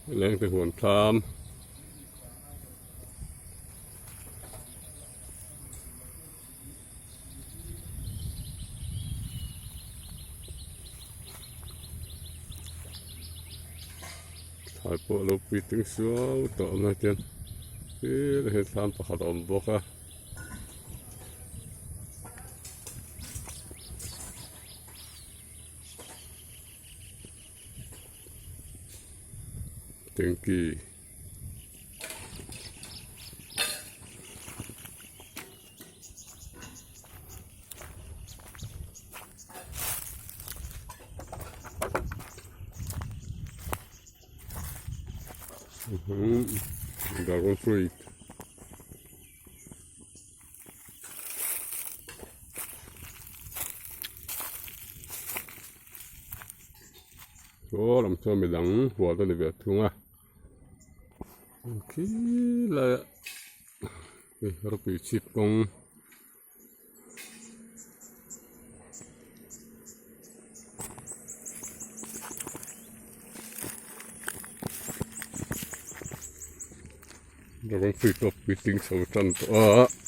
Lengte huan thlam. Thlai pawh a lo pui tling suau tawh mai hian he hian thlam pakhat a awm bawk a. Tanky Dragon fruit. Saw lam chuan midang hual a ni ve thung a khi laiah hei ropui chhip kawng. Dragon fruit pawh puitling chho tan tawh a.